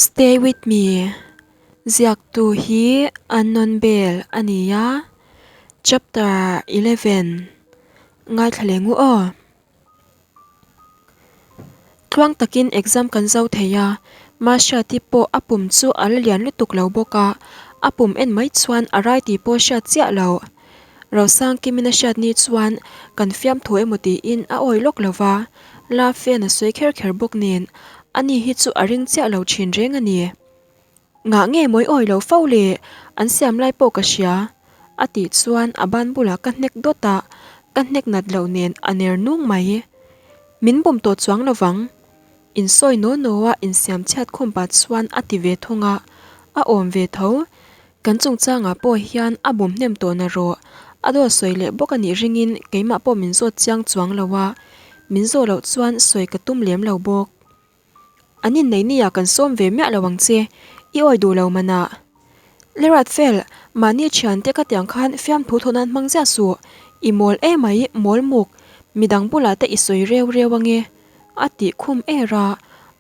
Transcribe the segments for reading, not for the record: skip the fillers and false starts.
Stay with me ziaktu hi Unknown Bell a ni a, chapter 11 ngaithla leh ngu aw. Tluang takin exam kan zo thei a, Mahriati pawh a pum chu a la lian lutuk lo bawk a, a pum en mai chuan a rai tih pawh hriat chiah lo. Rosangkimin a hriat ni chuan kan fiamthu emaw tiin a awi lawk lo va, la fan a sawi kher kher bawk nen ani hi chu a ring chiah lo thin reng a ni. Ngah nge mawi awi lo fo le, an siam lai pawh ka hria, a tih chuan a ban bulah ka hnek dawt a, ka hnek nat loh nen a ner nung mai. Min bum tawh chuang lo vang. Insawi naw naw a insiam chhiat khum pah chuan a ti ve thung a, a awm ve tho. Kan chungchangah pawh hian a bum hnem tawh na rawh, a dawt sawi leh bawk a nih ringin keimah pawh min zawt chiang chuang lo a, min zawh loh chuan sawi ka tum lem lo bawk. An innei nia kan sawm ve miah lo ang che, i awi duh lo manah. Lerat fel, mahni thiante ka tiang khan fiamthu thaw nan hmang ziah suh, i mawl emai, mawl muk, midang bulah te i sawi reu reu ange, a tih khum er a,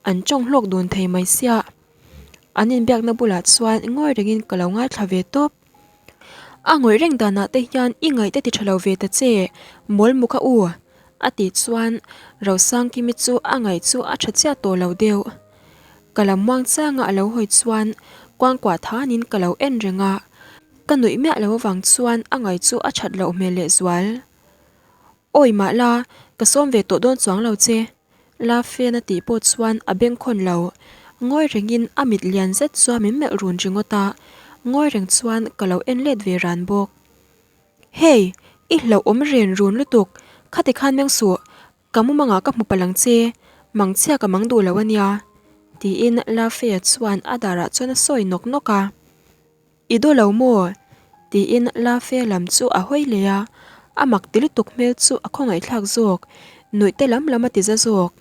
an tawng hlawk dun thei mai sia. An inbiakna bulah chuan ngawi rengin ka lo ngaithla ve tawp. A ngawih reng danah te hian i ngaih te ti tha lo ve ta che, mawl muk a u, a tih chuan Rosangkimi chu a ngaih chu a tha chiah tawh lo deuh. Ka lam muang changa a lo hawi chuan kuangkuah thanin ka lo en reng a, ka nuih miah lo avang chuan a ngaih chu a that loh hmel lehzual. Awi mah la, ka sawm ve tawh dawn chuang lo che, La Fen a tih pawh chuan a bengkhawn lo. Ngawi rengin a mit lian zet chuan min melh run ringawt a, ngawi reng chuan ka lo en let ve ran bawk. Hey, i hlauh awm ren run lutuk, khati khan meng suh, ka mumangah ka hmu palh ang che, mangchhia ka mang duh lo a nia, tiin La Fea chuan a darah chuan a sawi nawk nawk a. I daw lo maw? tiin La Fe lam chu a hawi leh a, a mak ti lutuk hmel chu a khawngaihthlak zawk, nuih te lam lam a ti za zawk.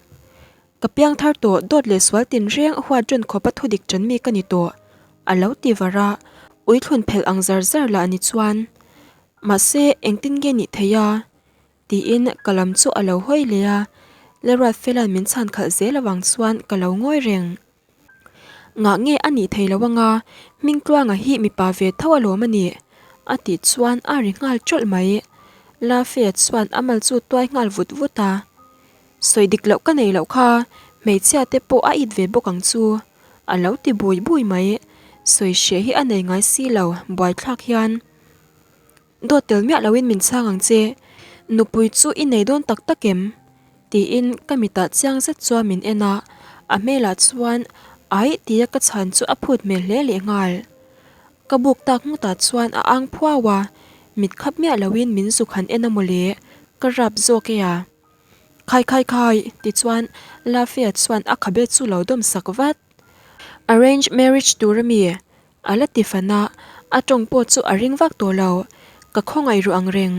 Ka piang thar tawh dawt leh sual tinreng huat run khawpa thu dik ṭan mi ka ni tawh, a lo ti var a, uithlun phelh ang zar zar lah ni chuan. Mahse, engtin nge nih theih a? Tiin ka lam chu a lo hawi leh a, Lalruatfela'n min chhan khalh zel avang chuan ka lo ngawi reng. Ngah nge a nih thei lo anga, Hmingtluanga hi mipa ve tho alawm a nih? a tih chuan a ri nghal ṭawlh mai. Lafia chuan a mal chu tuai nghal vut vut a. Sawi dik loh ka nei loh kha, hmeichhia te pawh a it ve bawk ang chu, a lo ti bui bui mai. Sawi hreh hi a nei ngai si lo, buaithlak hian. Dawt tel miah loin min chhang ang che, nupui chu i nei dawn tak tak em? tiin ka mitah chiang zet chuan min en a, a hmelah chuan aih tia ka chhan chu a phut hmel hle leh nghal. Ka buk tak ngutah chuan a ang phuau a, mit khap miah loin min zuk han en a mawle, ka rap zawk e a. Khai khai khai ti chuan Lafia chuan a khabe chu lo dawm sak vat. Arrange marriage tur a mi? A la ti fan a, a tawng pawh chu a ring vak tawh lo. Ka khawngaih ruh ang reng.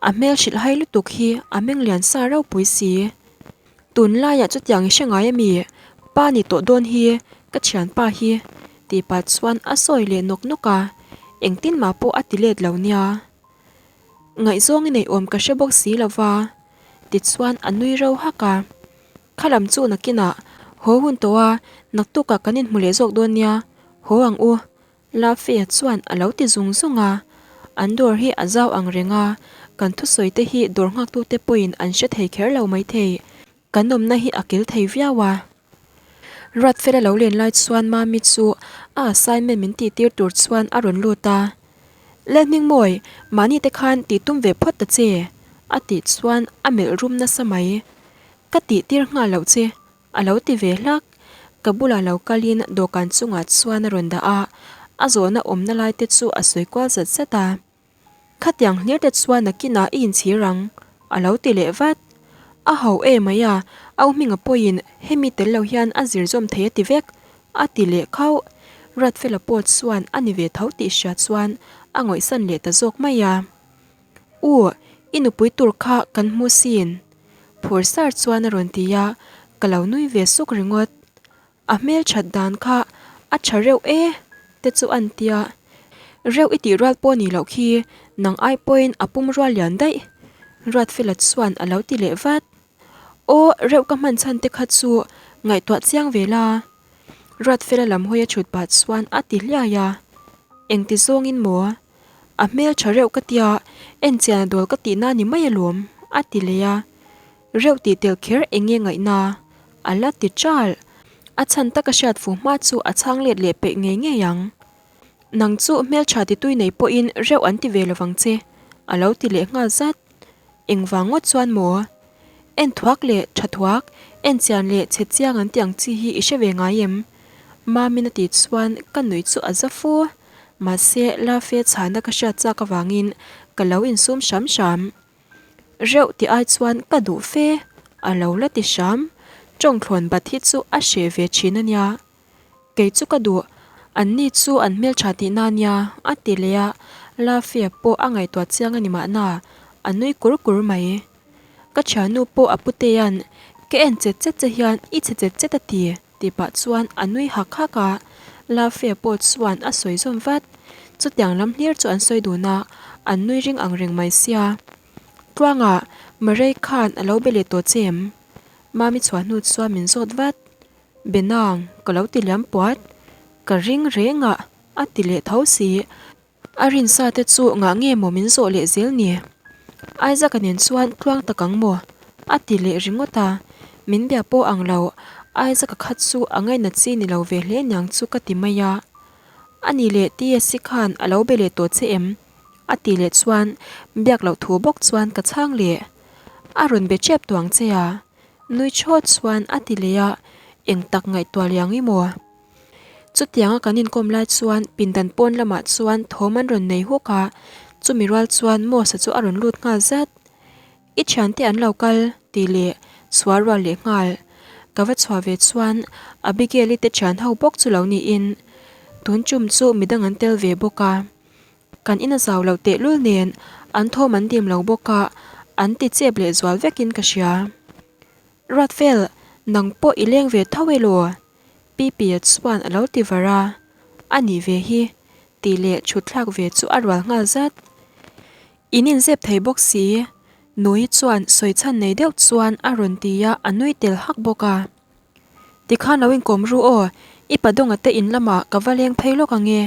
A hmel hrilh hai lutuk hi a meng lian sa ropui si. Tunlaiah chutiang i hre ngai ami? Pa ni tawh dawn hi, ka thianpa hi, tih pah chuan a sawi leh nawk nawk a, engtin mah pawh a ti let lo nia. Ngaihzawng i neih awm ka hre bawk si lo va, tichuan a nui ro hak a. Kha lam chu nakinah haw hun tawh a, naktukah kan inhmu leh zawk dawn nia, haw ang u, Lafia chuan a lo ti zung zung a. An dawr hi a zau ang reng a, kan thusawi te hi dawr nghaktute pawhin an hre thei kher lo maithei, kan awmna hi a kil thei viau a. Ruatfela lo len lai chuan Mami chu a assignment min tih tir tur chuan a rawn lut a. Lalhmingmawi, mahni te khan tih tum ve phawt ta che, a tih chuan a melh rum nasa mai. Ka tih tir nghal loh che, a lo ti ve hlak. Ka bulah lo kalin dawhkan chungah chuan a rawn dah a, a zawhna awmna lai te chu a sawi kual zat zat a. Khatiang hlir te chuan nakinah i inchhir ang, a lo ti leh vat. A ho e mai a, au hminga pawhin hemi tel lo hian a zir zawm thei a ti vek, a ti leh khauh. Ruatfela pawh chuan a ni ve tho tih hria chuan a ngawihsan leh ta zawk mai a. U, i nupui tur kha kan hmu sin, phur sar chuan a rawn ti a, ka lo nui ve suk ringawt. A hmel that dan kha a tha reuh e te chu an tia. Reuh i tih rual pawh ni loh khi nang ai pawhin a pum rual lian daih Ruatfela chuan a lo ti leh vat. Aw reuh ka hman chhan te kha chu ngaihtuah chiang ve la. Ruatfela lam hawi a chhut pah chuan a ti hliai a. Engti zawngin maw? A hmel tha reuh ka tia, en chian a dawl ka tihna ni mai alawm, a ti leh a. Reuh tih tel kher eng nge ngaihna? A la ti ṭal. A chhan taka hriat fu hma chu a chhang let leh peih ngei ngei ang. Nang chu hmeltha titui nei pawhin reuh an ti ve lovang che, a lo ti leh nghal zat. Engvang ngawt chuan maw? En thuak leh tha thuak, en chian leh chhe chiang an ti ang chi hi i hre ve ngai em? Mamin a tih chuan ka nuih chu a za fu. Mahse, Lafe chhana ka hriat chak avangin ka lo insum hram hram. Reuh tih ai chuan ka duh fe, a lo la ti hram. Tawngthlawn bat hi chu a hreh ve thin a nia. Kei chu ka duh, an ni chu an hmeltha tihna a nia, a ti leh a, Lafia pawh a ngaihtuah chiang a ni mahna, a nui kur kur mai. Ka thiannu pawh a putea'n, Ka en chet chet che hian i chhe chet chet a ti, tih pah chuan a nui hak hak a, Lafia pawh chuan a sawi zawm vat. Chutiang lam hlir chu an sawi dun a, an nui ring ang reng mai sia. Tluanga, Murray khan a lo be leh tawh che em? Mami chhuah hnu chuan min zawt vat. Benang, ka lo ti liam puat. Ka ring reng a, a ti leh tho si. A rinsa te chu ngah nge maw min zawh leh zel ni? Isaac-a nen chuan tluang tak ang maw? A ti leh ringawt a. Min bia pawh ang lo, Isaac-a kha chu a ngainat chi ni lo ve hle niang chu ka ti mai a. A ni leh TSC khan a lo be leh tawh che em? A ti leh chuan biak loh thu bawk chuan ka chhang leh. A rawn be tep tuang che a. Nui chhawt chuan a ti leh a, eng tak ngaihtuah liang i maw? Chutianga kan inkawm lai chuan pindan pawn lamah chuan thawm an rawn nei huk a, chumi rual chuan Mosa chu a rawn lut nghal zat. I thiante an lo kal tih leh chhuah rual leh nghal. Ka va chhuah ve chuan Abigail-i te thian ho bawk chu lo niin tun chum chu midang an tel ve bawk a. Kan in a zau loh tehlul nen an thawm an dim lo bawk a, an ti chep leh zual vekin ka hria. Ruatfel, nang pawh i leng ve tho elaw? Pipi-a chuan a lo ti var a, A nih ve hi, tih leh chhut thlak ve chu a rual nghal zat. In inzep thei bawk si, Nui chuan sawi chhan nei deuh chuan a rawn ti a, a nui tel hak bawk a. Tikhan lo inkawm ru aw, i Padawnga te in lamah ka va leng phei lawk ang e,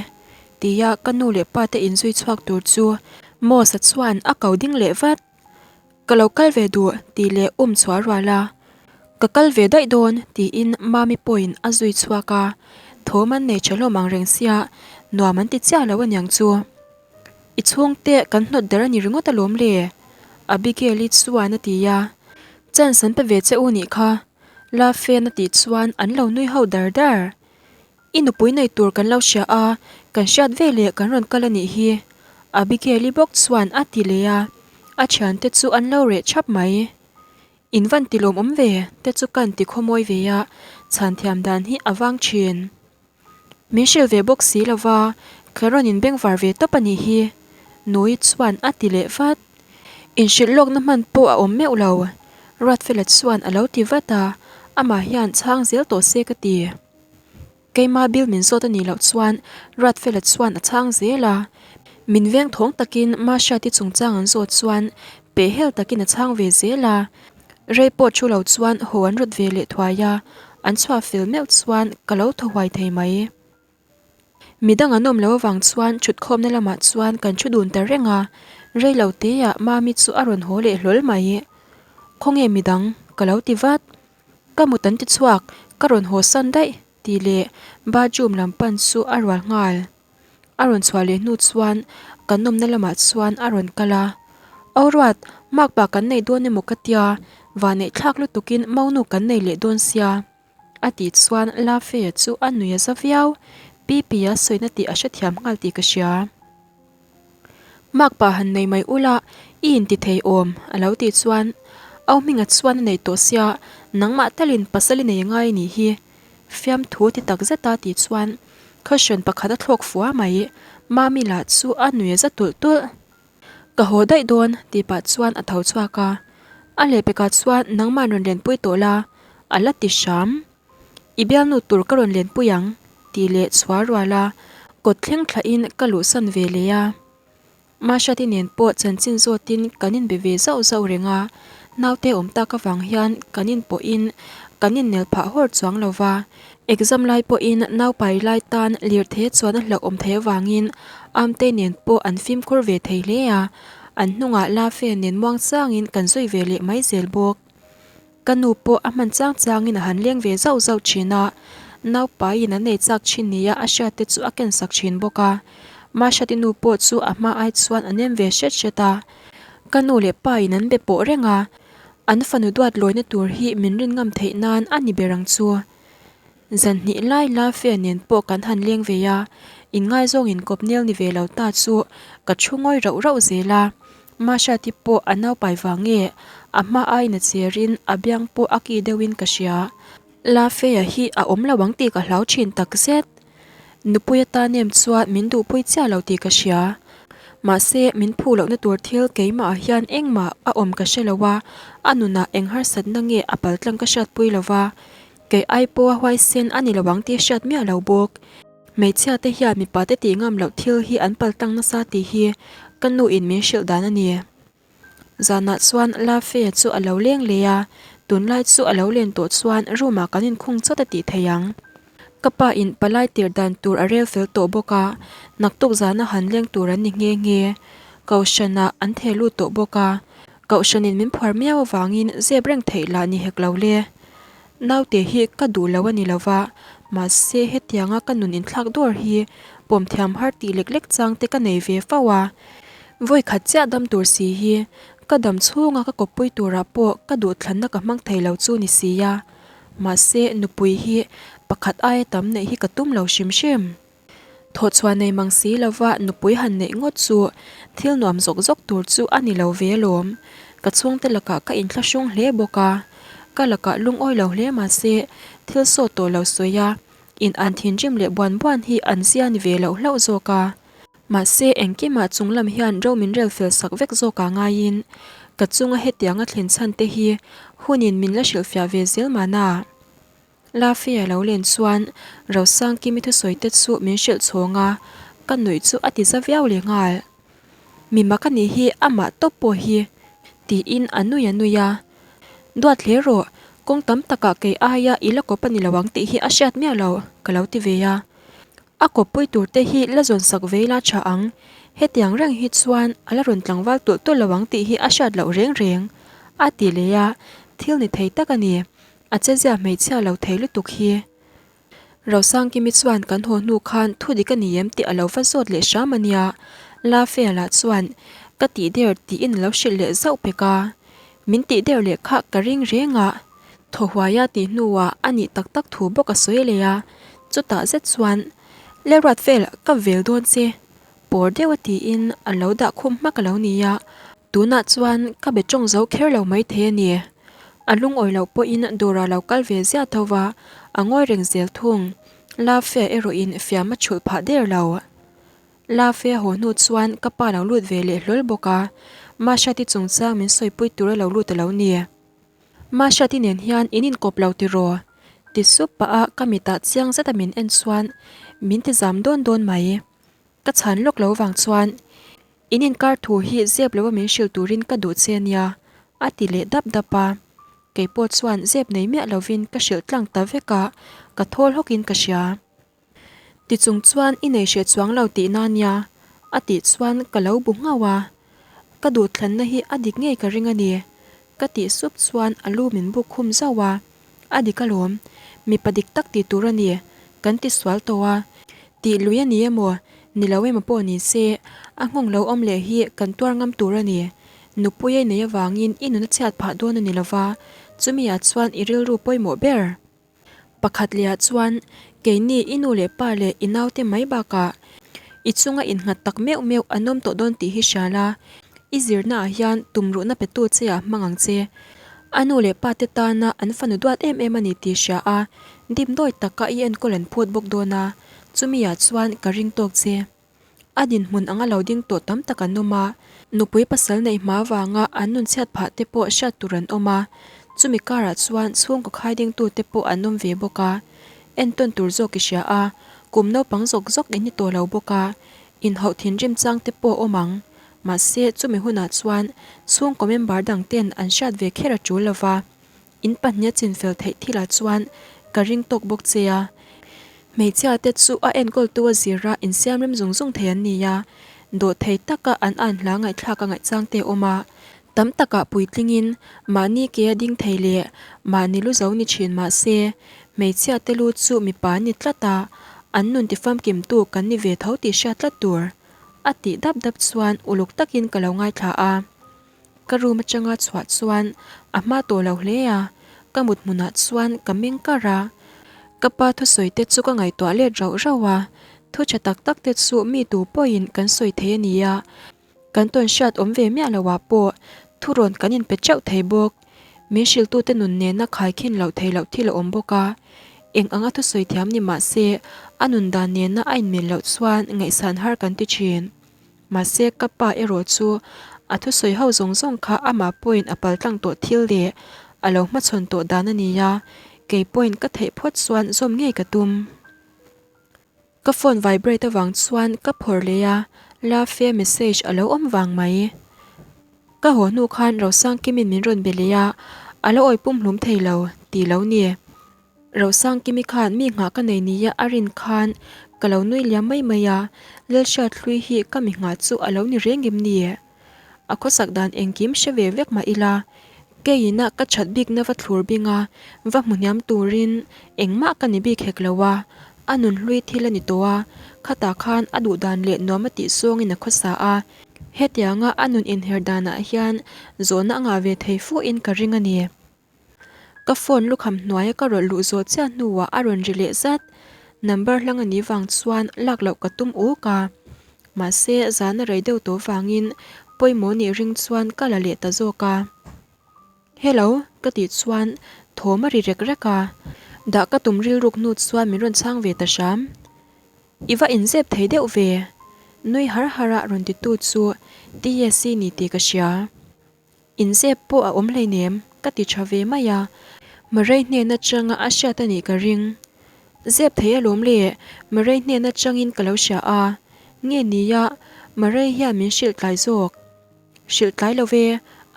tia ka nu leh pa te inzui chhuak tur chu Mosa chuan a ko ding leh vat. Ka lo kal ve duh tih leh um chhuah rual a, Ka kal ve daih dawn tiin Mami pawhin a zui chhuak a, thawm an nei tha hlawm ang reng sia, nuam an ti chiah lo aniang chu. I chhungte kan hnawt der a ni ringawt alawm le, Abigail-i chuan a ti a, Chance an pe ve che u nih kha, La fen a tih chuan an lo nui ho dar dar. I nupui nei tur kan lo hria a, kan hriat ve leh kan rawn kal a nih hi, Abigail-i bawk chuan a ti leh a, a thiante chu an lo reh thap mai. In van ti lawmawm ve te chu kan ti khawmawi ve a, chhan thiam dan hi a vang thin. Min hrilh ve bawk si lova, ka rawn inbengvar ve tawp a nih hi, Nui chuan a ti leh vat. Inhrilh lawkna hman pawh a awm meuh lo, Ruatfela chuan a lo ti vat a, amah hian chhang zel tawh se ka ti. Keima bill min zawt a nih loh chuan Ruatfela chuan a chhang zel a, min veng thawng takin Mahriati chungchang an zawt chuan pehhel takin a chhang ve zel a, rei pawh thu lo chuan haw an rawt ve leh thuai a, an chhuah fel meuh chuan ka lo thaw huai thei mai. Midang an awm lo avang chuan thutkhawmna lamah chuan kan thu dun ta reng a, rei lo teah Mami chu a rawn haw leh hlawl mai. Khawnge midang? ka lo ti vat. Ka mut an ti chhuak, ka rawn haw san daih tih leh bathroom lam pan chu a rual nghal. A rawn chhuah leh hnu chuan kan awmna lamah chuan a rawn kal a, Au Ruat, makpa kan nei dawn emaw ka tia, vanneih thlak lutukin maunu kan nei leh dawn sia. A tih chuan Lafeia chu a nui a za viau, Pipi a sawina tih a hrethiam nghal tih ka hria. Makpa han nei mai ula i inti thei awm a lo tih chuan Au Hminga chuan a nei tawh sia, nangmah talin pasal i nei ngai anih hi. Fiamthu ti tak zeta tih chuan cushion pakhat a thlawk fua mai, Mami lah chu a nui a za tulh tulh. Ka haw daih dawn tih pah chuan a tho chhuak a, a lehpekah chuan nangmah rawn lenpui tawh la a la ti hram. I bialnu tur ka rawn lenpui ang tih leh chhuah rual a, kawt thleng thlahin ka luhsan ve leh a. Mahriati nen pawh chanchin zawtin kan inbe ve zauh zauh reng a, naute awm tak avang hian kan inpawhin kan innel phah hawr chuang lo va. Exam lai pawhin naupai lai tan lirthei chuan a hlauh awm thei avangin Amtei nen pawh an fimkhur ve thei hle a, an hnungah Lafe nen muang changin kan zui ve leh mai zel bawk. Ka nu pawh a hman chang changin a han leng ve zauh zauh thin a, naupaiin an nei chak thin nia a hriat te chu a ken sak thin bawk a. Mahriati nu pawh chu a hma ai chuan a nem ve hret hret a. Ka nu leh pa in an be pawh reng a, an fanu duat lawina tur hi min rin ngam theih nan a ni ber ang chu. Zan hnih lai Lafia nen pawh kan han leng ve a, inngaizawng inkawp nel ni ve lo ta chu ka thu ngawi rauh rauh zel a. Mahriati pawh a naupai vang nge a hma aiin a cherin a biang pawh a ki deuhin ka hria. Lafia hi a awm lo ang tih ka hlau thin takzet. Nupui atan em chuan min duhpui chiah lo tih ka hria. Mahse, min phu lohna tur thil keimahah hian engmah a awm ka hre lo a, a nunah eng harsatna nge a paltlang ka hriatpui lo va, kei ai pawha huaisen a ni lo ang tih hriat miah lo bawk. Hmeichhia te hian mipa te tih ngam loh thil hi an paltlang nasa tih hi ka nu in min hrilh dan a ni. Zanah chuan Lafea chu a lo leng leh a, tunlai chu a lo len tawh chuan room ah kan inkhung chawt a tih thei ang. Ka pa in palai tir dan tur a rel fel tawh bawk a, naktuk zana han leng tur an ni nghe nghe. Kohhranah an theh lut tawh bawk a, Kohhranin min phuar miau avangin zep reng theih lah ni hek lo le. Naute hi ka duh lo a ni lo va, mahse hetianga ka nun inthlak dawr hi pawm thiam har tih lek lek chang te ka nei ve fo a. Vawi khat chiah dam tur si hi ka dam chhunga ka kawppui turah pawh ka duhthlanna ka hmang thei lo chu ni si a, mahse nupui hi pakhat aia tam neih hi ka tum lo hrim hrim. Thawhchhuah nei mang si lova nupui han neih ngawt chu thil nuam zawk zawk tur chu a ni lo ve alawm. Ka chhungte lakah ka inthlahrung hle bawk a, ka lakah lungawi lo hle mahse thil sawt tawh lo sawi a, in an thinrim leh buan buan hi an zia ni ve loh hlauh zawk a. Mahse engkimah chung lam hian ro min rel fel sak vek zawk ah ngaiin ka chunga hetianga thlen chhan te hi hunin min la hrilhfiah ve zel mahna. Lafia lo len chuan Rosangkimi thusawi te chu min hrilh chhawng a, ka nuih chu a ti za viau leh nghal. Mi mak a nih hi amah tawp pawh hi tiin a nui a nui a. Duat hle rawh, kawng tam takah kei aia i la kawp a ni lo ang tih hi a hriat miah lo ka lo ti ve a. A kawppui tur te hi la zawn sak vei la tha ang, hetiang reng hi chuan a la rawn tlangval tulh tulh lo ang tih hi a hriat loh reng reng a ti leh a, thil ni thei tak a ni. A chezia hmeichhia lo thei lutuk hi. Rosangkimi chuan kan haw hnu khan thu dik a ni em tih a lo va zawt leh hram a nia. Lafea lah chuan ka tih der tiin a lo hrilh leh zauh pek a. Min tih der leh kha ka ring reng a. Thaw huai a tih hnuah a nih tak tak thu bawk a sawi leh a. Chutah zet chuan Lalruat vel ka vel dawn che. Pawr deuh a tiin a lo dah khum hmak a lo ni a. Tunah chuan ka be tawng zo kher lo mai thei a ni. A lungawi loh pawhin dawrah lo kal ve ziah tho va, a ngawi reng zel thung. Lafia erawhin fiam a chhulh phah der lo. Lafia haw hnu chuan ka pa lo lut ve leh hlawl bawk a, Mahriati chungchang min sawipui tura lo lut a lo ni. Mahriati nen hian in inkawp lo tiraw? Ti sup pah a ka mitah chiang zeta min en chuan min ti zam dawn dawn mai. Ka chhan lawk lo vang chuan In inkar thu hi zep lo a min hrilh turin ka duh che ania, a ti leh dap dap a. Kei pawh chuan zep nei miah lovin ka hrilh tlang ta vek a, ka thawl hawkin ka hria. Tichung chuan i nei hreh chuang lo tihna ania, a tih chuan ka lo bu nghauh a. Ka duhthlanna hi a dik ngei ka ring a ni, ka tih sup chuan a lu min buk khum zauh a. A dik alawm, mipa dik tak tih tur a ni, kan ti sual tawh a. Tih lui a ni emaw, ni lo emaw pawh ni se, a nghawng lo awm leh hi kan tuar ngam tur a ni. Nupui a inei avangin i nun a chhiat phah dawn a ni lova, chumi ah chuan i rilru pawimawh ber. Pakhat leh ah chuan keini i nu leh pa leh i naute mai bakah i chunga innghat tak meuh meuh an awm tawh dawn tih hi hria la, i zirna ah hian tumruhna petu che ah hmang ang che. A nu leh pa te tana an fanu duat em em a ni tih hria a, dimdawi taka i enkawl an phut bawk dawn a, chumi ah chuan ka ring tawk che. A dinhmun anga lo ding tawh tam tak an awm a, nupui pasal neih hma vanga an nun chhiat phah te pawh hriat tur an awm a, chumi karah chuan chhungkaw khai dingtute pawh an awm ve bawk a, entawn tur zawk i hria a, kum naupang zawk zawk in ni tawh lo bawk a, inhauh thinrim chang te pawh awm ang, mahse chumi hunah chuan chhungkaw member dang ten an hriat ve kher a tul lova, in pahnih a chinfel theih thilah chuan ka ring tawk bawk che a. Hmeichhia te chu a enkawltu a zira insiam rem zung zung thei an ni a, dawhthei taka an an hla ngaihthlak a ngaihchang te a awm a. Tam takah puitlingin mahni ke a ding thei leh mahni lu zo ni thin mah se, hmeichhia te lu chu mipa an ni tlat a, an nun tifamkimtu kan ni ve tho tih hriat tlat tur. A tih dap dap chuan uluk takin ka lo ngaithla a. Ka room atanga chhuah chuan a hma tawh lo hle a, ka mut hmunah chuan ka meng kar a. Ka pa thusawi te chu ka ngaihtuah let rauh rauh a, thu tha tak tak te chu mi tu pawhin kan sawi thei a ni a, kan tawn hriat awm ve miah lo ah pawh thurawn kan inpe teuh thei bawk. Min hrilhtute nun nena khaikhin loh theih loh thil a awm bawk a, eng anga thusawi thiam ni mah se a nun dan nena a inmil loh chuan ngaihsan har kan ti thin. Mahse ka pa erawh chu a thusawi ho zawng zawng kha amah pawhin a paltlang tawh thil leh a lo hmachhawn tawh dan a ni a, kei pawhin ka theih phawt chuan zawm ngei ka tum. Ka phone vibrate avang chuan ka phawrh leh a, Lafia message a lo awm vang mai. Ka haw hnu khan Rosangkimin min rawn be leh a, a la awi pumhlum thei lo tih lo ni. Rosangkimi khan mi nghah ka nei nia a rin khan ka lo nui liam mai mai a, Lalhriathlui hi ka mi nghah chu a lo ni reng em ni? A khawsak dan engkim hre ve vek mah ila, keiin a ka that bikna va thlur bing a, va hmu hniam turin engmah ka ni bik hek lo a, a nunhlui thil a ni tawh a, khatah khan a duh dan leh nuam a tih zawngin a khawsa a, hetianga a nun inher danah hian zawhna a ngah ve thei fuhin ka ring a ni. Ka phone lukham hnuaia ka rawlh luh zawh chiah hnuah a rawn ri leh zat. Number hlang a nih vang chuan lak loh ka tum uk a. Mahse, zan a rei deuh tawh vangin pawimawh nih ring chuan ka la leh ta zawk a. Hello, ka tih chuan thawm a ri rek rek a. Dah ka tum rilruk hnu chuan min rawn chhang ve ta hram. I va inzep thei deuh ve. Nui har har a rawn titu chu TSC ni tih ka hria. Inzep pawh a awm hleinem, ka ti tha ve mai a. Murray hnen atanga a hriat a nih ka ring. Zep thei alawm le, Murray hnen atangin ka lo hria a. Nge nia, Murray hian min hrilh tlai zawk. Hrilh tlai lo ve,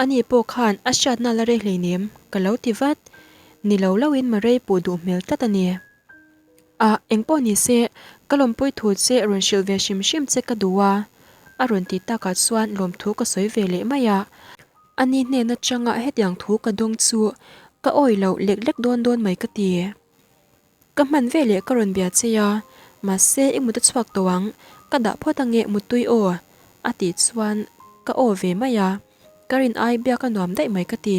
ani pawh khan a hriatna la rei hleinem, ka lo ti vat. Ni lo loin Murray puh duh hmel tlat a ni. Ah, engpawh ni se, ka lawmpui thu che rawn hrilh ve hrim hrim che ka duh a, a rawn ti takah chuan lawmthu ka sawi ve leh mai a. Ani hnen atanga hetiang thu ka dawng chu ka awi loh lek lek dawn dawn mai ka ti. Ka hman ve leh ka rawn bia che a, mahse i mut a chhuak tawh ang, ka dah phawt ange muttui aw, a tih chuan ka aw ve mai a. Ka rin ai biak a nuam daih mai ka ti.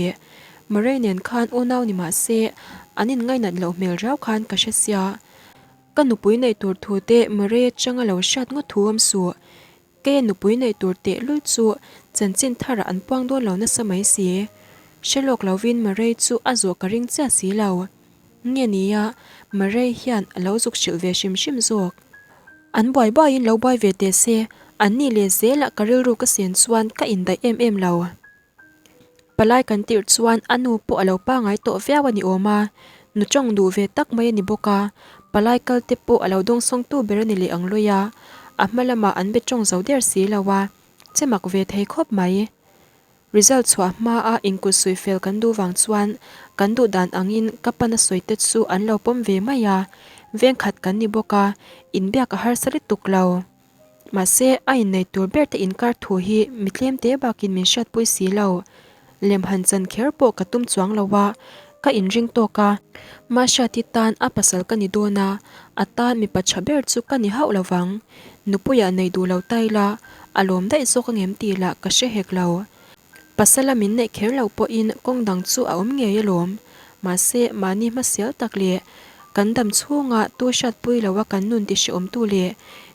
Murray nen khan unau ni mah se an inngainat loh hmel riau khan ka hre sia. Ka nupui neih tur thu te Murray atanga lo hriat ngawt thu awm suh. Kei a nupui neih tur tehlul chu chanchin tharah an puang dawn lo nasa mai si. Hre lawk lovin Murray chu a zawh ka ring chiah si lo. Nge nia, Murray hian a lo zuk hrilh ve hrim hrim zawk. An buai buaiin lo buai ve teh se, an nih leh zelah ka rilru ka sen chuan ka indaih em em lo. Palai kan tirh chuan a nu pawh a lo pangai tawh viau a ni awm a, nu tawng duh ve tak mai a ni bawk a, palai kal te pawh a lo dawngsawngtu ber a ni leh ang lui a, a hma lamah an be tawng zo der si lo a, che mak ve thei khawp mai. Result chhuah hmaa inkut sawi fel kan duh vang chuan kan duh dan angin ka pana sawi te chu an lo pawm ve mai a, veng khat kan ni bawk a, inbiak a harsa lutuk lo. Mahse, a innei tur ber te inkar thu hi mi tlem te bakin min hriatpui si lo. Lem han chan kher pawh ka tum chuang lo a, ka inring tawk a. Mahriati tan a pasal ka ni dawn a, a tan mipa tha ber chu ka ni hauh lo vang. Nupuiah nei duh lo ta ila, a lawm daih zawk angem tih lah ka hre hek lo. Pasala min neih kher lo pawhin kawng dang chu a awm ngei alawm. Mahse, mahni hmasial tak leh kan dam chhunga tu hriatpui loa kan nun ti hrehawmtu leh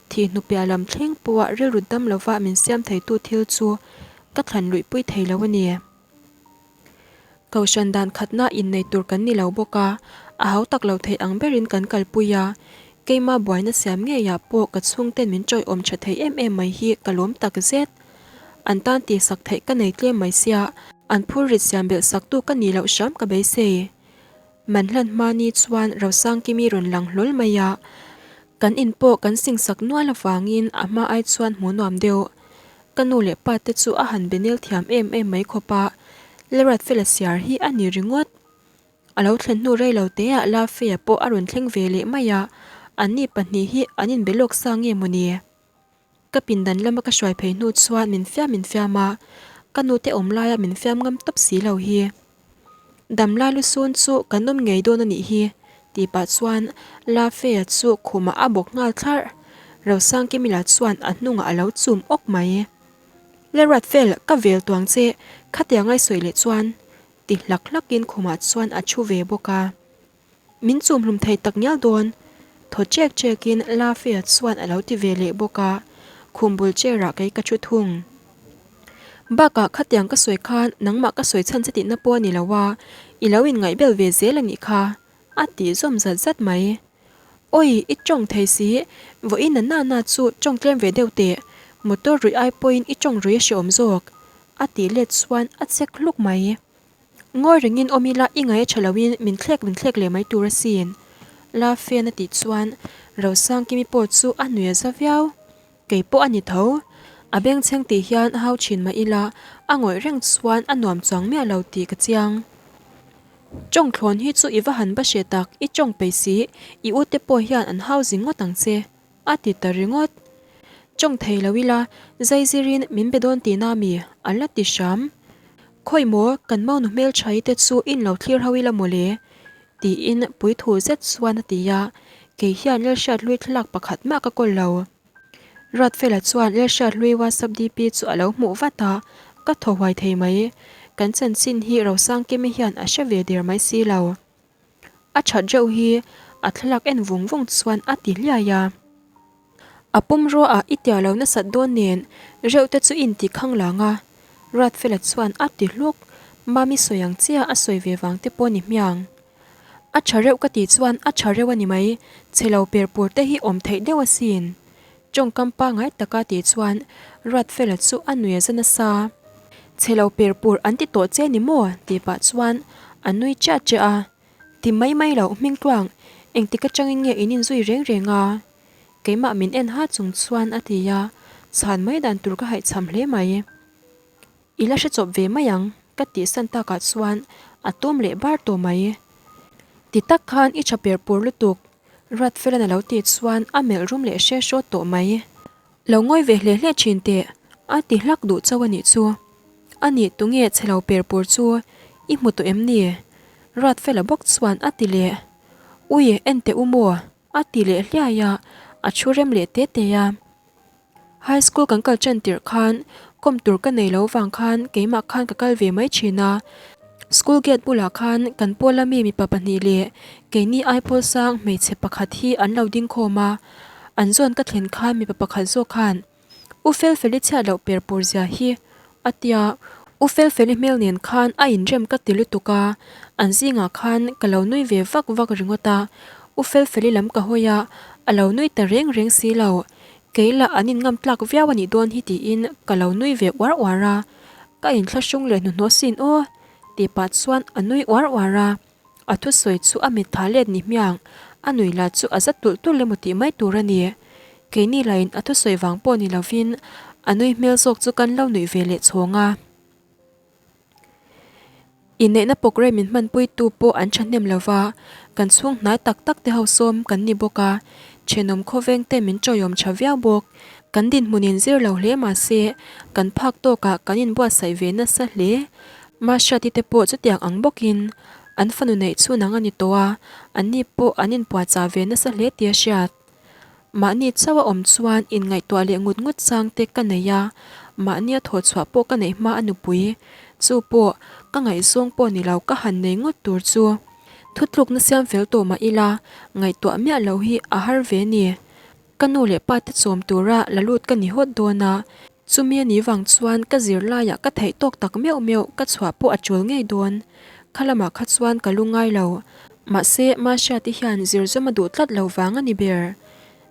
thih hnupiah lam thleng pawha rilru dam lova min siam theitu thil chu ka thlan luihpui thei lo a ni. Kohhran dan khatna innei tur kan ni lo bawk a, a hau tak lo theih ang berin kan kalpui a, keima buaina siam ngeiah pawh ka chhungten min ṭawiawm ṭha thei em em mai hi ka lawm tak zet. An tan tihsak theih ka nei tlem mai sia, an phurrit siam belh saktu ka nih loh hram ka beisei. Man hlan hma ni chuan Rosangkimi rawn lang hlawl mai a, kan in pawh kan singsak nual avangin a hma ai chuan hmuh nuam deuh. Ka nu leh pa te chu a han be nel thiam em em mai khawp a, Lerat fela siar hi a ni ringawt. A lo thlen hnu rei lo te ah Lafeia pawh a rawn thleng ve leh mai a, Anni pahnih hi an inbe lawk sa nge mawni? Ka pindan lama ka hruai phei hnu chuan min fiam min fiam a, ka nute awm laia min fiam ngam tawp si lo hi. Damlai lusun chu kan awm ngei dawn a nih hi, tih pah chuan Lafeia chu khumah a bawk nghal thlarh. Rosangkimila chuan a hnungah a lo chum awk mai. Lalruatfel, ka vel tuang che, khatiang ai sawi leh chuan, ti hlak hlakin khumah chuan a thu ve bawk a. Min chum hlum thei tak ngial dawn, thaw chek chekin Lafia chuan a lo ti ve leh bawk a, khum bul chair ah kei ka thu thung. Bakah khatiang ka sawi khan nangmah ka sawi chhan che tihna pawh a ni lo a, i lo inngaihbel ve zel a nih kha, a tih zawm zat zat mai. Awi, i tawng thei si, vawiin a nana chu tawng tlem ve deuh teh, motor ruih ai pawhin i tawng rui a hreawm zawk, a tih let chuan a chek hluk mai. Ngawi rengin awm ila i ngaih a tha loin min thlek min thlek leh mai tur asin. La Fen a tih chuan Rosangkimi pawh chu a nui a za viau. Kei pawh a ni tho. A bengchheng tih hian hau thin mah ila a ngawih reng chuan a nuam chuang miah lo tih ka chiang. Tawng thlawn hi chu i va han ba hre tak, i tawng peih si, i ute pawh hian an hau zing ngawt ang che. A ti ta ringawt. Tawng thei lo ila, zai zirin min be dawn tihna mi? A la ti hram. Khawi maw, kan maunu hmelthaii te chu in lo thlir ho ila mawle? Tiin puithu zet chuan a ti a, kei hian Lalhriathlui thlalak pakhat mah ka kawl lo. Ruatfela chuan Lalhriathlui WhatsApp DP chu a lo hmuh vat a, ka thaw huai thei mai. Kan chanchin hi Rosangkimi hian a hre ve der mai si lo. A that reuh hi a thlalak en vung vung chuan a ti hliai a. A pumrua ah i tia lo nasat dawn nen reuh te chu in ti khang lang a, Ruatfela chuan a ti hluk, Mami sawi ang chiah a sawi ve vang te pawh ni hmiang. A tha reuh ka tih chuan a tha reuh a ni mai, chhe lo per pur te hi awm theih deuh asin. Tawngkam pangai taka tih chuan Ruatfela chu a nui a za nasa. Chhe lo per pur an ti tawh che ni maw? tih pah chuan a nui chiah chiah a. Ti mai mai loh Hmingtluang, engtik atangin nge in inzui reng reng a? Keimah min en ha chung chuan a ti a, chhan mai dan tur ka haihchham hle mai. I la hre chawp ve mai ang, ka tihsan takah chuan a tum leh bar tawh mai. Ti tak khan i tha per pur lutuk, Ruatfelan a lo tih chuan a melh rum leh hre hrawt tawh mai. Lo ngawi ve hle hle thin teh, a ti hlak duh chauh a nih chu. A nih tunge chhe lo per pur chu i hmu tawh em ni? Ruatfela bawk chuan a ti leh. Ui, en teh u maw? A ti leh hliai a, a thu rem leh te te a. High school kan kal tan tirh khan kawm tur ka nei lo vang khan keimah khan ka kal ve mai thin a. School gate bulah khan kan pawla mi mipa pahnih leh keini Aipawl sang hmeichhe pakhat hi an lo ding khawm a. An zawn ka thlen khan mipa pakhat zawk khan U Felfeli chhiat loh per pur zia hi a tia, U Felfeli hmel nen khan a inrem ka ti lutuk a, an zingah khan ka lo nui ve vak vak ringawt a, U Felfeli lam ka hawi a, a lo nui ta reng reng si lo, kei lah an inngam tlak viau a nih dawn hi tiin ka lo nui ve uar uar a, ka inthlahrung leh hnuhnawh sin aw tih pah chuan a nui uar uar a. A thusawi chu a mit tha let ni hmiang, a nui lah chu a za tulh tulh emaw tih mai tur a ni. Keini lahin a thusawi vang pawh ni lovin a nui hmel zawk chu kan lo nuih ve leh chhawng a. Inneihna programme min hmanpuitu pawh an thahnem lova, kan chhung hnai tak tak te ho sawm kan ni bawk a, thenawm khawveng te min tawihawm tha viau bawk. Kan dinhmun inzir lo hle mahse kan phak tawkah kan inbuatsaih ve nasa hle. Mahriati te pawh chutiang ang bawkin an fanu neih chhun ang a ni tawh a, anni pawh an inpuahchah ve nasa hle tih a hriat. Mahni chauh a awm chuan inngaihtuah leh ngut ngut chang te ka nei a, mahnia thawhchhuah pawh ka neih hma a nupui, chu pawh ka ngaihzawng pawh ni lo ka han nei ngawt tur chu thutlukna siam fel tawh mah ila ngaihtuah miah lo hi a har ve ni. Ka nu leh pa te chawm tura la lut ka ni hawt dawn a, Chumi a nih vang chuan ka zirlaiah ka theih tawk tak meuh meuh ka chhuah pawh a tul ngei dawn. Kha lamah kha chuan ka lu ngai lo. Mahse, Mahriati hian zirzawm a duh tlat lo vang a ni ber.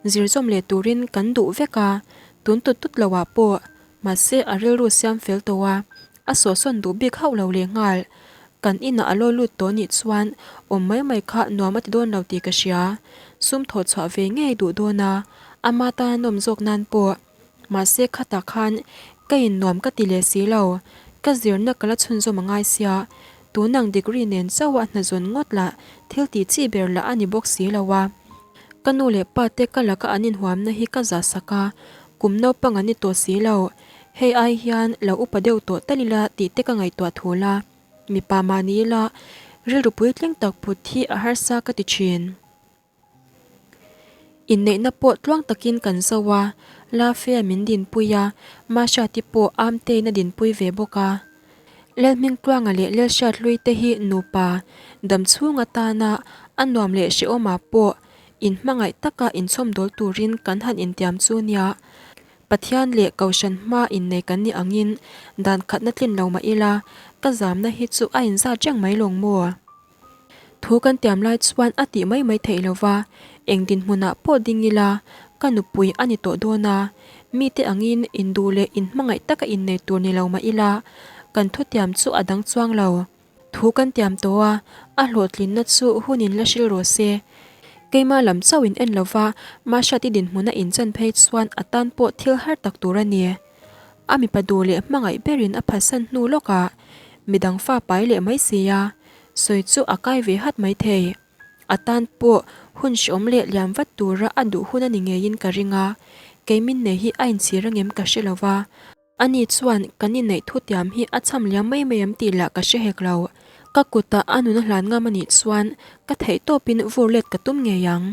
Zirzawm leh turin kan duh vek a, tun tut tut loah pawh. Mahse, a rilru siam fel tawh a, a sawhsawn duh bik hauh lo lehnghal. Kan inah a lo lut tawh nih chuan awm mai mai kha nuam a ti dawn lo tih ka hria. Sum thawh chhuah ve ngei duh dawn a, ama tan a nawm zawk nan pawh. Mahse khatah khan ka in nuam ka ti leh si lo, ka zirna ka la chhunzawm a ngai sia, tunang degree nen chauh a hna zawn ngawt lah thil tih chi ber lah a ni bawk si lo a. Ka nu leh pa te ka laka an inhuamna hi ka zah sak a, kum naupang an ni tawh si lo. Hei ai hian lo upa deuh tawh tal ila tih te ka ngaihtuah thul a, mipa mah ni ila rilru puitling tak put hi a harsa ka ti thin. Inneihna pawh tluang takin kan zo a, Lafia min dinpui a, Mahriati pawh Amtein a dinpui ve bawk a. Lelhmingtluanga leh Lelhriathlui te hi nupa dam chhung atana a nuam leh hrehawmah pawh inhmangaih taka inchhawmdawl turin kan han intiam chu nia. Pathian leh Kohhran hma innei kan nih angin dan khatna tlin lo mah ila, ka zamna hi chu a inzat reng mai lawng maw? Thu kan tiam lai chuan a tih mai mai theih lova, eng dinhmunah pawh ding ila, ka nupui a ni tawh dawn a, mite angin induh leh inhmangaih taka innei tur ni lo mah ila, kan thutiam chu a dang chuang lo. Thu kan tiam tawh a, a hlawhtlinna chu hunin la hril rawh se. Keimah lam chauh in en lova, Mahriati dinhmuna inchan phei chuan a tan pawh thil har tak tur a ni. A mipa duh leh hmangaih berin a phatsan hnu lawkah midang fa pai leh mai si a, sawi chu a kai ve hat mai thei. A tan pawh hun hreawm leh liam vat tura a duh hun a ni ngeiin ka ring a, kei min nei hi a inchhir angem ka hre lo va. Ani chuan kan inneih thutiam hi a cham liam mai mai em tih lah ka hre hek lo. Ka kutah a nun a hlan ngam a nih chuan ka theihtawpin vur let ka tum ngei ang.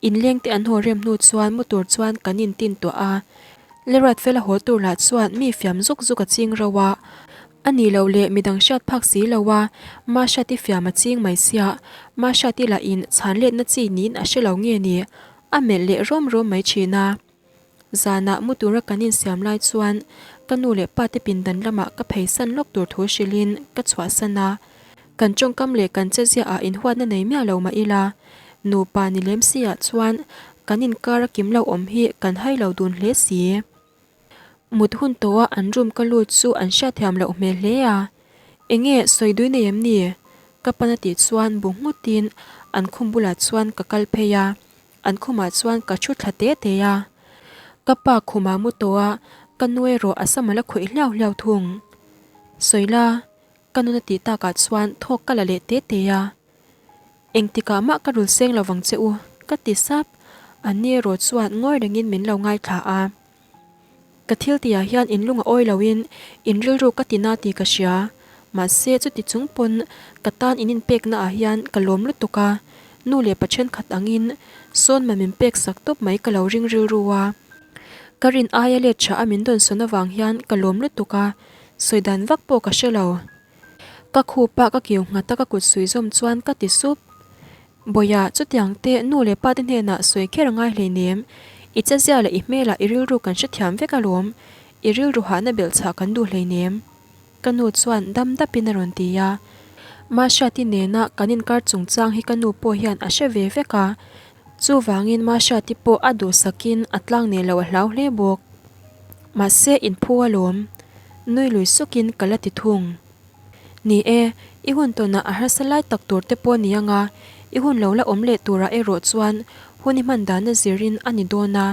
Inleng te an haw rem hnu chuan mu tur chuan kan in tin tuah a, Leruat fela haw tur lah chuan mi fiam zuk zuk a ching rauh a, a ni loh leh midang hriat phak si lo a, Mahriati fiam a ching mai sia, Mahriati lah in chhan letna chi niin a hre lo nge ni, a melh leh rawm rawm mai thin a. Zanah mu tura kan insiam lai chuan ka nu leh pa te pindan lamah ka pheisan lawk tur thu hrilhin ka chhuahsan a. Kan tawngkam leh kan cheziaah inhuatna nei miah lo mah ila, nupa ni lem si ah chuan kan inkar a kim lo awm hi kan hai lo dun hle si. Mut hun tawha an room ka lut chu an hriatthiam loh hmel hle a. Enge sawi dui nei em ni? Ka pan a tih chuan bu nghutin an khum bulah chuan ka kal phei a. An khumah chuan ka thu thla te te a, ka pa khumah mu tawh a, ka nu erawh a sam a la khawih hliau hliau thung. Sawila, ka nun a tih takah chuan thawk ka la leh te te a. Engtikah mah ka rul seng lo vang che u, ka ti sap. Anni erawh chuan ngawi rengin min lo ngaithla a. Ka thil tihah hian in lung a awi loin in rilru ka ti na tih ka hria. Mahse chuti chung pawn ka tan in inpekna ah hian ka lawm lutuk a, nu leh pa thenkhat angin sawn ma min pek sak tawp mai ka lo ring rilru a. Ka rin aia let tha a min dawn sawn avang hian ka lawm lutuk a, sawi dan vak pawh ka hre lo. Ka khupa ka kiu nghat a ka kut suih zawm chuan ka ti sup. Bawia, chutiang te nu leh pa te hnenah sawi kher a ngai hleinem. I chezia leh i hmelah i rilru kan hrethiam vek alawm. I rilru hahna belh chhah kan duh hleinem. Ka nu chuan dam dapin a rawn ti a. Mahriati nena kan inkar chungchang hi ka nu pawh hian a hre ve vek a. Chuvangin Mahriati pawh a duhsakin a tlang nei lo a hlau hle bawk. Mahse inphu alawm. Nui lui sukin ka la ti thung. Ni e, i hun tawnah a harsa lai tak tur te pawh ni anga, i hun lo la awm leh turah erawh chuan hun i hman dana zirin a ni dawn a,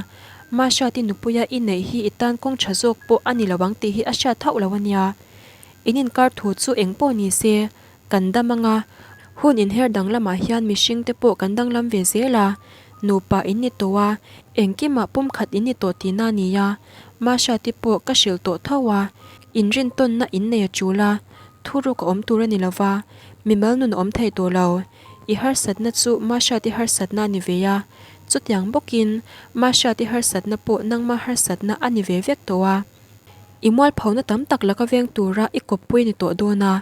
Mahriati nupuia i neih hi i tan kawng tha zawk pawh a ni lo ang tih hi a hriat hauh lo a nia. In inkar thu chu eng pawh ni se, kan dam anga, hun inher danglamah hian mihring te pawh kan danglam ve zel a, nupa in ni tawh a, engkimah pumkhat in ni tawh tihna a ni a, Mahriati pawh ka hrilh tawh tho a, Inrintawnna in nei a tul a, thuruk a awm tur a ni lo va, mimal nun a awm thei tawh lo. I harsatna chu Mahriati harsatna a ni ve a, chutiang bawkin Mahriati harsatna pawh nangma harsatna a ni ve vek tawh a. I mualphona tam tak laka veng tura i kawppui a ni tawh dawn a,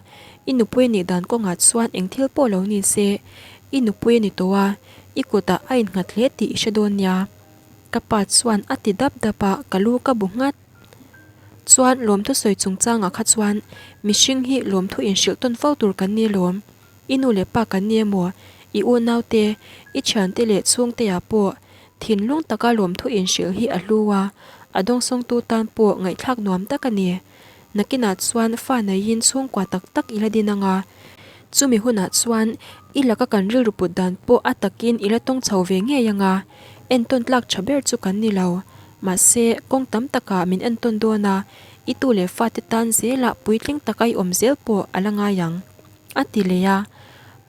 i nupui a nih dan kawngah chuan eng thil pawh lo ni se, i nupui a ni tawh a, i kutah a innghat hle tih i hre dawn nia. Ka pa chuan a ti dap dap a, ka lu ka bu nghat. Chuan lawmthu sawi chungchangah kha chuan mihring hi lawmthu inhrilh tawn fo tur kan ni lawm. I nu leh pa kan ni emaw, i unaute, i thiante leh chhungteah pawh thinlung taka lawmthu inhrilh hi a hlu a, a dawngsawngtu tan pawh ngaihthlak nuam tak a ni. Nakinah chuan fa neiin chhungkua tak tak i la din ang a, chumi hunah chuan i laka kan rilru put dan pawh a takin i la tawng chho ve ngei ang a, entawn tlak tha ber chu kan ni lo. Mahse, kawng tam takah min entawn dawn a, i tu leh fate tan zelah puitling taka i awm zel pawh a la ngai ang, a ti leh a.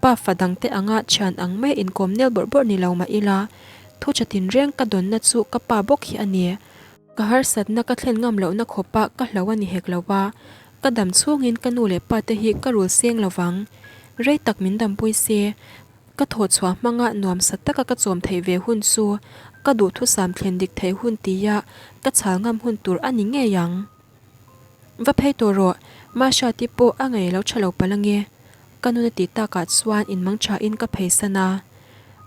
Pa fa dangte anga thian ang mai inkawm nel bawrh bawrh ni lo mah ila, thu tha tinreng ka dawnna chu ka pa bawk hi a ni. Ka harsatna ka thlen ngam lohna khawpa ka hlo a ni hek lo va, ka dam chhungin ka nu leh pa te hi ka rul seng lo vang. Rei tak min dampui se, ka thawhchhuah hmanga nuamsa taka ka chawm theih ve hun chu ka duhthusam thlen dik theih hun tia ka chhal ngam hun tur a ni ngei ang. Va phei tawh rawh, Mahriati pawh a ngei lo tha lo palh ange. Ka nuna tih takah chuan inmang thain ka phei san a.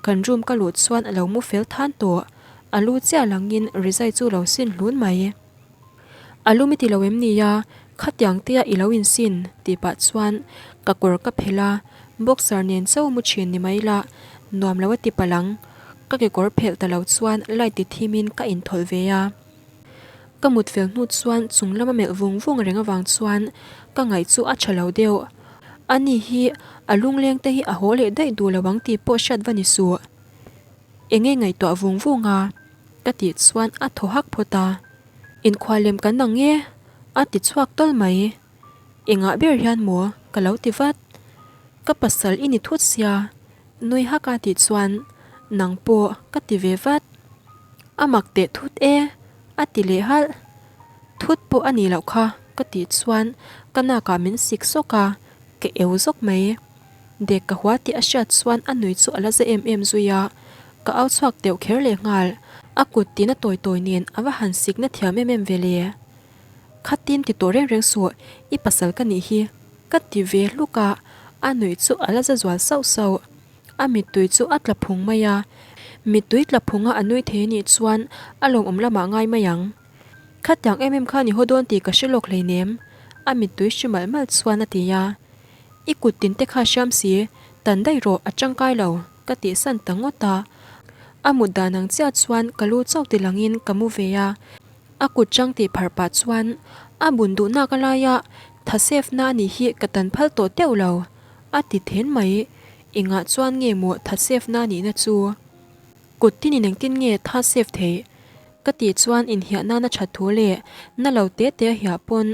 Kan room ka luh chuan a lo mu fel than tawh, a lu chiah langin rizai chu lo sin hlun mai. A lum i ti lo em nia, khatiang tea i lo insin tih pah chuan ka kawr ka phelh a, boxer nen chauh mu thin ni mai la, nuam lo a ti palh ang. Ka kekawr phelh ta lo chuan light ti thimin ka inthawlh ve a. Ka mut fel hnu chuan chung lama melh vung vung reng avang chuan ka ngaih chu a tha lo deuh. Ani hi a lungleng te hi a haw leh daih duh lo ang tih pawh hriat va ni suh. Enge ngaihtuah vung vung a? Ka tih chuan a thaw hak phawt a. Inkhua lem kan ang e a ti chhuak tawl mai. Engah ber hian maw? Ka lo ti vat. Ka pasal i ni thut sia nui hak a tih chuan nang pawh ka ti ve vat. A mak teh thut e, a ti leh halh. Thut pawh a nih loh kha ka tih chuan ka nakah min sik sawk a, ka eu zawk mai. Dek ka hua tih a hriat chuan a nui chu a la za em em zui a, ka au chhuak deuh kher leh nghal. A kut tina tawi tawi nen a va han sikna thiam em em ve le. Khatin ti tawh reng reng suh, i pasal ka nih hi, ka ti ve hluk a, a nuih chu a la za zual sauh sauh. A mittui chu a tla phung mai a, mittui tla phunga a nui thei anih chuan a lawmawm lamah ngai mai ang. Khatiang em em khan i haw dawn tih ka hre lawk hleinem, a mittui hri malh malh chuan a ti a. I kut tin te kha hriam si, tan daih rawh a tangkai lo, ka tihsan ta ngawt a. A mut dan ang chiah chuan ka lu chauh ti langin ka mu ve a. A kut chang tih pharh pah chuan a bun duhnak a laia tha save na anih hi ka tan phal tawh teuh lo, a ti then mai. Engah chuan nge maw tha save na nihna chu? Kut tinin engtin nge tha save theih? Ka tih chuan inhiah nana that thu leh na lo te te a hiah pawn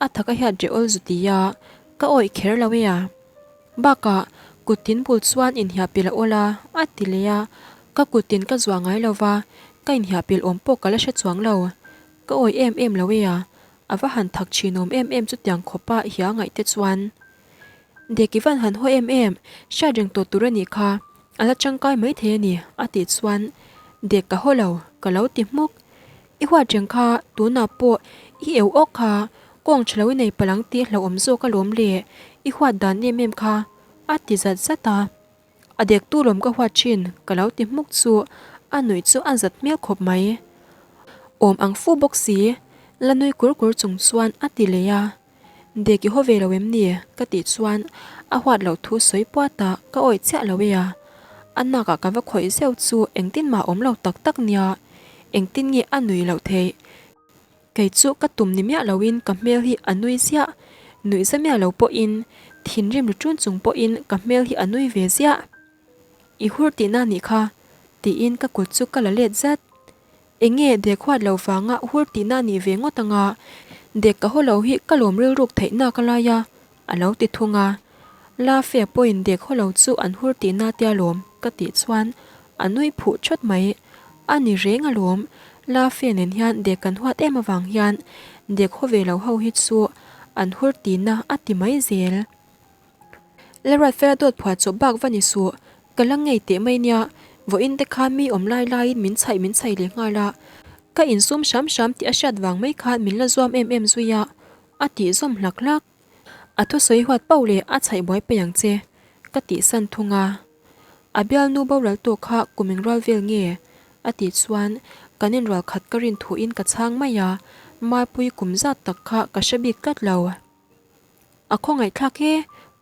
a thak a hiat reh awl zu ti a, ka awih kher lo e a. Bakah kut tin bul chuan inhiah pilh a awl a, a ti leh a. Ka kut tin ka zuah ngai lo va, ka inhiah pilh awm pawh ka la hre chuang lo. Ka awih em em lo e a, a va han thak thin awm em em chutiang khawpa hia ngaih te chuan. Deki van han haw em em, hriat reng tawh tur a nih kha, a la tangkai mai thei a ni, a tih chuan Dek ka haw lo, ka lo ti hmuk. I huat reng kha, tunah pawh i eu awk kha, kawng tha lo i nei palh ang tih hlauhawm zawk alawm le, i huat dan em em kha, a ti zat zat a. A dek tu lawm ka huat thin, ka lo ti hmuk chu a nuih chu a zat hmel khawp mai. Awm ang fu bawk si, la nui kur kur chung chuan a ti leh a. Dek i haw ve lo em ni? Ka tih chuan a huat loh thu sawi puat a, ka awih chiah lo e a. A nakah ka va khawih zeuh chu engtin mah awm lo tak tak nia, engtin nge a nui loh theih? Kei chu ka tum ni miah loin ka hmel hi a nui ziah, nuih za miah lo pawhin, thinrim ru ṭun chung pawhin ka hmel hi a nui ve ziah. I hur tihna nih kha, tiin ka kut chu ka la let zat. Enge dek huat lo vanga hur tihna nih ve ngawt anga, dek ka haw lo hi ka lawm rilruk theih nak a lai a, a lo ti thung a. La fe pawhin dek haw lo chu an hur tihna tia lawm ka tih chuan a nui phuh thawt mai. A ni reng alawm, la fe nen hian dek kan huat em avang hian dek haw ve lo ho hi chu an hur tihna a ti mai zel. Lalruat fela dawt phuah chawp bak va ni suh, ka la ngei teh mai nia, vawiin te khan mi awm lai laiin min chhaih min chhaih leh nghal a, ka insum hram hram tih a hriat vang mai khan min la zuam em em zui a, a tih zawm hlak hlak. A thusawi huat pauh leh a chhaih buai peih ang che, ka tihsan thung a. A bialnu boral tawh kha kum engrual vel nge? a tih chuan kan inrual khat ka rin thuin ka chhang mai a, Maipui kum zat tak kha ka hre bik tlat lo. A khawngaihthlak e,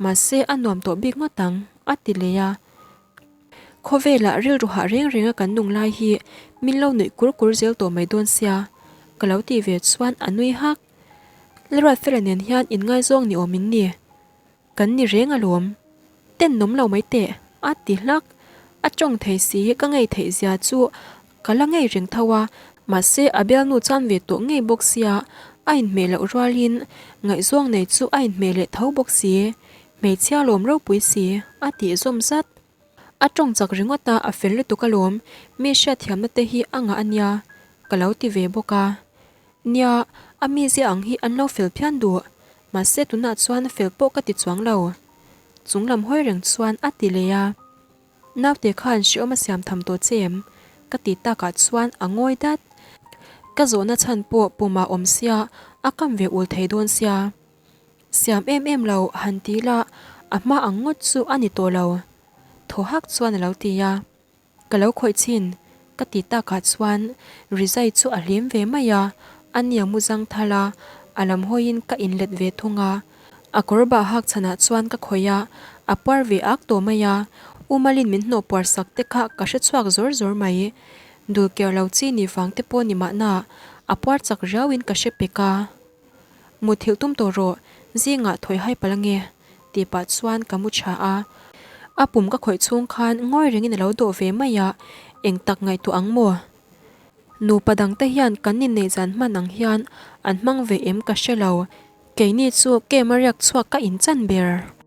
mahse a nuam tawh bik ngawt ang, a ti leh a. Khawvelah rilru hah reng renga kan nung lai hi min lo nuih kur kur zel tawh mai dawn sia, ka lo tih ve chuan a nui hak. Lalruatfela nen hian inngaizawng ni awm in ni. Kan ni reng alawm. Tennawm lo mai teh, a ti hlak. A tawng thei si ka ngei theih zia chu ka la ngei reng tho a, mahse a bialnu chan ve tawh ngei bawk sia, a inhmeh loh rualin ngaihzawng nei chu a inhmeh leh tho bawk si. Hmeichhia lawm ropui si, a tih zawm zat. A tawng chak ringawt a, a fel lutuk alawm, mi hriatthiamna te hi a ngah a nia, ka lo ti ve bawk a. Nia, a mizia ang hi an lo fel phian duh, mahse tunah chuan fel pawh ka ti chuang lo. Chung lam hawi reng chuan a ti leh a. Naute khan hreawm a siam tham tawh che em? Ka ti takah chuan a ngawi dat. Ka zawhna chhan pawh pumah awm sia, a kam ve ul thei dawn sia. Siam em em lo han ti la, a hma ang ngawt chu a ni tawh lo. Thaw hak chuan a lo ti a. Ka lo khawih chhin, ka ti takah chuan Rizai chu a hlim ve mai a, a nia mu zang thal a, a lam hawiin ka inlet ve thung a. A kawr bah hak chhanah chuan ka khawih a, a puar ve ak tawh mai a, U Malin min hnawh puar sak te kha ka hre chhuak zawr zawr mai. Dul ker lo chi ni vang te pawh ni mahna, a puar chak riauin ka hre pek a. Muthilh tum tawh rawh, zingah thawi hai palh ange, tih pah chuan ka mu tha a. A pum ka khawih chhung khan ngawi rengin a lo dawh ve mai a, eng tak ngaihtuah ang maw? Nupa dangte hian kan inneih zan hman ang hian an hmang ve em ka hre lo, keini chu kem a riak chhuak ka inchan ber.